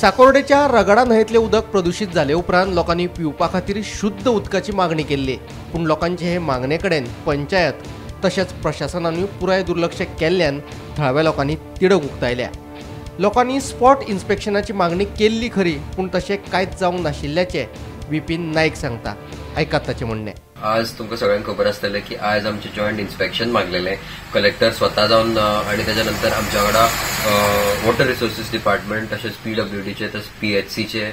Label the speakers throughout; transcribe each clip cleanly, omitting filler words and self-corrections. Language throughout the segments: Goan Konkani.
Speaker 1: साकोर्डेच्या रगडा न्हंयेंतलें उदक प्रदूशीत जाले उपरांत लोकांनी पिवपा खातीर शुद्ध उदकाची मागणी केल्ली, पूण लोकांचे हे मागणे कडेन पंचायत तशेंच प्रशासनानूय पुराय दुर्लक्ष केल्ल्यान थळाव्या लोकांनी तिडक उक्तायल्या। लोकांनी स्पॉट इन्स्पेक्शनाची मागणी केल्ली खरी, पूण तशें कांयच जावंक नाशिल्ल्याचें विपीन नायक सांगता। आयकात ताचें म्हणणें।
Speaker 2: आज तुमकां सगळ्यांक खबर आसतलें की आज आमचें जॉयंट इन्स्पेक्शन मागलेलें कलेक्टर स्वता जावन आनी ताच्या नंतर आमच्या वांगडा वॉटर रिसोर्सीस डिपार्टमेंट तशेंच पीडब्ल्यूडीचे तशेंच पीएचसीचे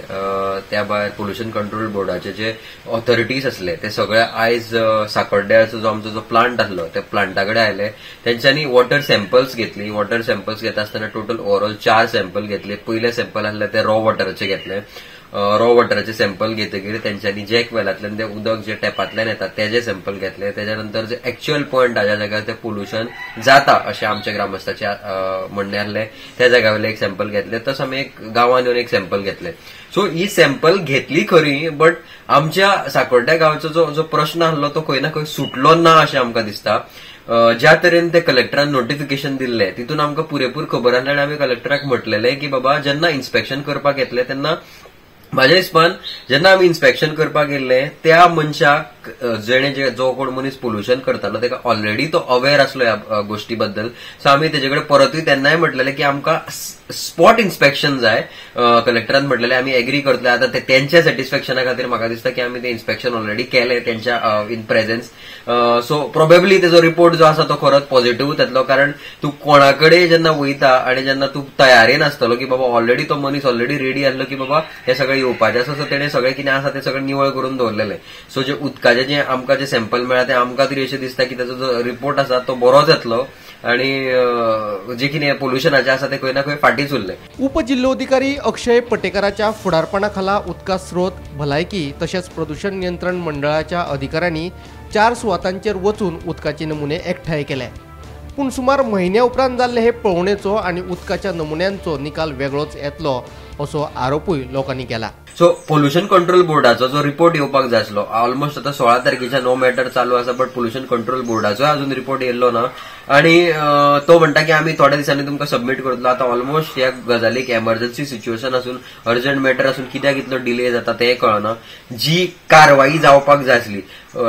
Speaker 2: त्या भायर पोल्युशन कंट्रोल बोर्डाचे जे ऑथॉरिटीज आसले ते सगळे आयज साकोड्ड्याचो जो आमचो जो प्लांट आसलो त्या प्लांटा कडेन आयले। तेंच्यांनी वॉटर सॅम्पल्स घेतली। वॉटर सॅम्पल्स घेता आसतना टोटल ओवरऑल 4 सॅम्पल घेतले। पयले सॅम्पल आसले ते रॉ वॉटराचे घेतले। रॉ वॉटराचे सॅम्पल घेतकीर तेंच्यांनी जॅक वेलांतल्यान ते उदक जे टॅपांतल्यान येता तेजे सॅम्पल घेतले। तेच्या नंतर जे एक्च्युअल पॉयंट ज्या जाग्यार ते पोल्युशन जाता अशें आमच्या ग्रामस्थाचे म्हणणें आसलें त्या जाग्या वयलें एक सॅम्पल घेतलें। तसो आमी एक गांवान येवन एक सॅम्पल घेतलें। सो ही सॅम्पल घेतली खरी, बट आमच्या साकोड्ड्या गांवचो जो जो प्रश्न आसलो तो खंय ना खंय सुटलो ना अशें आमकां दिसता। ज्या तरेन ते कलेक्टरान नोटिफिकेशन दिल्लें तितून आमकां पुरेपूर खबर आसलें आनी आमी कलेक्टराक म्हटलेलें की बाबा जेन्ना इन्स्पेक्शन करपाक येतलें तेन्ना म्हाज्या हिसपान जेन्ना आमी इन्स्पेक्शन करपाक गेल्ले त्या मनशाक जेणे जो कोण मनीस पोल्युशन करतालो ताका ऑलरेडी तो अवेर आसलो ह्या गोष्टी बद्दल। सो आमी तेजे कडेन परतूय तेन्नाय म्हटलेलें की आमकां स्पॉट इन्स्पेक्शन जाय। कलेक्टरान म्हटलेलें आमी एग्री करतले। आतां ते तेंच्या सॅटिस्फॅक्शना खातीर म्हाका दिसता की आमी ते इन्स्पेक्शन ऑलरेडी केलें तेंच्या इन प्रेझेन्स। सो प्रोबेबली तेजो रिपोर्ट जो आसा तो खरोच पॉझिटिव्ह येतलो, कारण तूं कोणा कडेन जेन्ना वयता आनी जेन्ना तूं तयारेन आसतलो की बाबा ऑलरेडी तो मनीस ऑलरेडी रेडी आसलो की बाबा हे सगळें येवपाचें आसा, सो तेणें सगळें कितें आसा तें सगळें निवळ करून दवरलेलें। सो जे उदकाचें जें आमकां जें सॅम्पल मेळ्ळा तें आमकां तरी अशें दिसता की ताचो जो रिपोर्ट आसा तो बरोच येतलो आनी जे कितें पोल्युशनाचें आसा तें खंय ना खंय फाटींच उरलें।
Speaker 1: उपजिल्होधिकारी अक्षय पटेकराच्या फुडारपणा खाला उदका स्रोत, भलायकी तशेंच प्रदूशण नियंत्रण मंडळाच्या अधिकाऱ्यांनी 4 सुवातांचेर वचून उदकाचे नमुने एकठांय केले। पूण सुमार म्हयन्या उपरांत जाल्ले हे पळोवणेचो आनी उदकाच्या नमुन्यांचो निकाल वेगळोच येतलो असो आरोपूय लोकांनी केला।
Speaker 2: सो पोल्युशन कंट्रोल बोर्डाचो जो रिपोर्ट येवपाक जाय आसलो ऑलमोस्ट आतां 16 तारखेच्या नो मॅटर चालू आसा, बट पोल्युशन कंट्रोल बोर्डाचो अजून रिपोर्ट येयल्लो ना आनी तो म्हणटा की आमी थोड्या दिसांनी तुमकां सबमीट करतलो। आतां ऑलमोस्ट ह्या गजालीक एमर्जन्सी सिच्युएशन आसून अर्जंट मॅटर आसून कित्याक इतलो डिले जाता तें कळना। जी कारवाई जावपाक जाय आसली,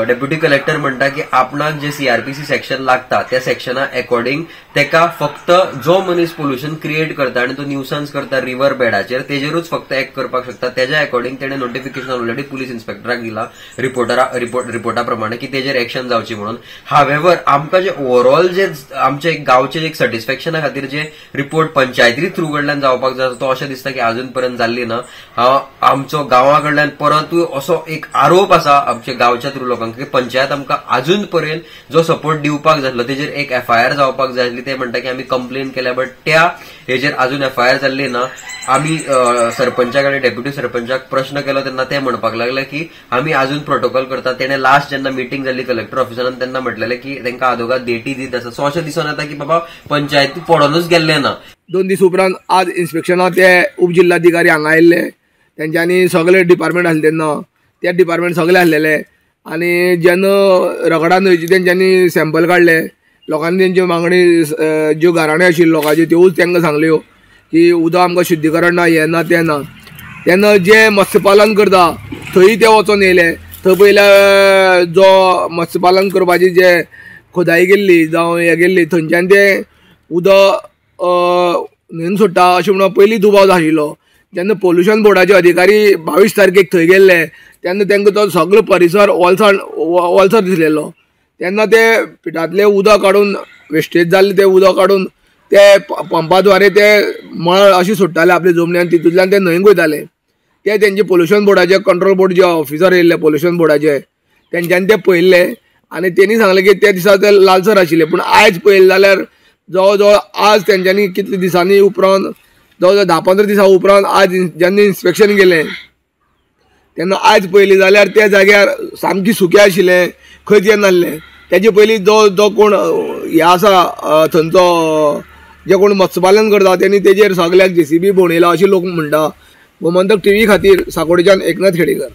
Speaker 2: डेप्युटी कलेक्टर म्हणटा की आपणाक जे सीआरपीसी सेक्शन लागता त्या सेक्शना अकॉर्डिंग तेका फक्त जो मनीस पोल्युशन क्रिएट करता आनी तो न्यूसन्स करता रिवर बेडाचेर तेजेरूच फक्त एक्ट करपाक शकता। तेज्या अकॉर्डिंग तेणे नोटिफिकेशन ऑलरेडी पुलीस इन्स्पेक्टराक दिला रिपोर्टा प्रमाणे की तेजेर एक्शन जावची म्हणून। हावेवर आमकां जे ओवरऑल जे आमचे गांवचे एक सॅटिस्फॅक्शना खातीर जे रिपोर्ट पंचायती थ्रू कडल्यान जावपाक जाय तो अशें दिसता की अजून पर्यंत जाल्ली ना। हांव आमचो गांवा कडल्यान परतूय असो एक आरोप आसा आमच्या गांवच्या थ्रू लोकांक की पंचायत आमकां अजून पर्यंत जो सपोर्ट दिवपाक जाल्लो तेजेर एक एफआयआर जावपाक जाय आसली। ते म्हणटा की आमी कंप्लेन केल्या बट त्या हेजेर अजून एफआयआर जाल्ली ना। आमी सरपंचाक आनी डेप्युटी सरपंचाक प्रश्न केलो तेन्ना ते म्हणपाक लागले की आमी अजून प्रोटोकॉल करता। तेणे लास्ट जेन्ना मिटींग जाल्ली कलेक्टर ऑफिसरान तेन्ना म्हटलेलें की तांकां आदोगाद डेटी दीत आसा। सो अशें दिसून येता की बाबा पंचायती पडोनूच गेल्लें ना।
Speaker 3: 2 दीस उपरांत आज इन्स्पेक्शनाक ते उपजिल्हाधिकारी हांगा आयिल्ले, तेंच्यांनी सगळे डिपार्टमेंट आसले तेन्ना त्या डिपार्टमेंट सगळे आसलेले आनी जेन्ना रगडा न्हंयची तेंच्यांनी सॅम्पल काडले, लोकांनी तेंच्यो मागणी ज्यो गाराण्यो आशिल्ल्यो लोकांच्यो त्योच तांकां सांगल्यो की उदक आमकां शुद्धीकरण ना, हें ना तें ना। तेन्ना जे मत्स्यपालन करता थंय ते वचोन येयले, थंय पयल्या जो मत्स्यपालन करपाची जे खोदाई केल्ली जावं हें केल्ली थंयच्यान ते उदक न्हंयेन सोडटा अशें म्हणून पयलीं दुबाव आशिल्लो। जेन्ना पोल्युशन बोर्डाचे अधिकारी 22 तारखेक थंय गेल्ले तेन्ना तांकां तो सगळो परिसर ओलसाण ओलसर दिसलेलो। तेन्ना ते पिठांतलें उदक काडून वेस्टेज जाल्लें तें उदक काडून ते पंपाद्वारे ते मळ अशें सोडटाले आपले जमनी आनी तितूंतल्यान ते न्हंयेक वयताले। ते तेंचे पोल्युशन बोर्डाचे कंट्रोल बोर्ड जे ऑफिसर येयल्ले पोल्युशन बोर्डाचे तेंच्यांनी ते पळयल्ले आनी तेणी सांगलें की त्या दिसा ते लालसर आशिल्ले, पूण आयज पळयलें जाल्यार जवळ जवळ आज तेंच्यांनी कितले दिसांनी उपरांत जवळ जवळ 10-15 दिसां उपरांत आज जेन्ना इन्स्पेक्शन केलें तेन्ना आयज पळयलें जाल्यार त्या जाग्यार सामकी सुकें आशिल्लें, खंयच यें नासलें। तेजे पयलीं जो जो कोण हें आसा थंयचो जे कोण मत्स्यपालन करता तेणी तेजेर सगल्याक जेसीबी भोंवयला अशें लोक म्हणटा। गोमंतक टीव्ही खातीर साकोडेच्यान एकनाथ खेडेकर।